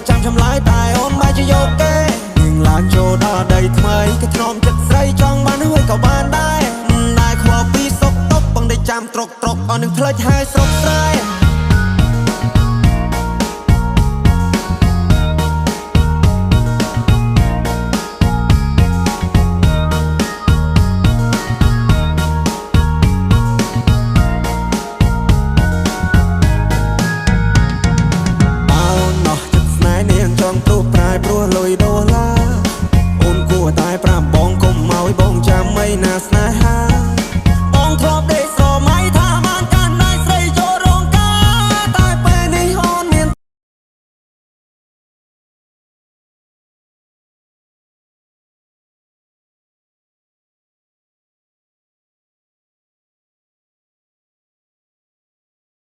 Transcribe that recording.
ចាំចម្លើយតែអូនបែរជាយកគេនឹងឡើងចូលដល់ដីថ្មីគេធ្នមចិត្តស្រីចង់បានហើយក៏បានដែរដែរខ្វល់ពីសុកតុកបងដេកចាំត្រុកត្រុកអស់នឹងផ្លេចហើយ។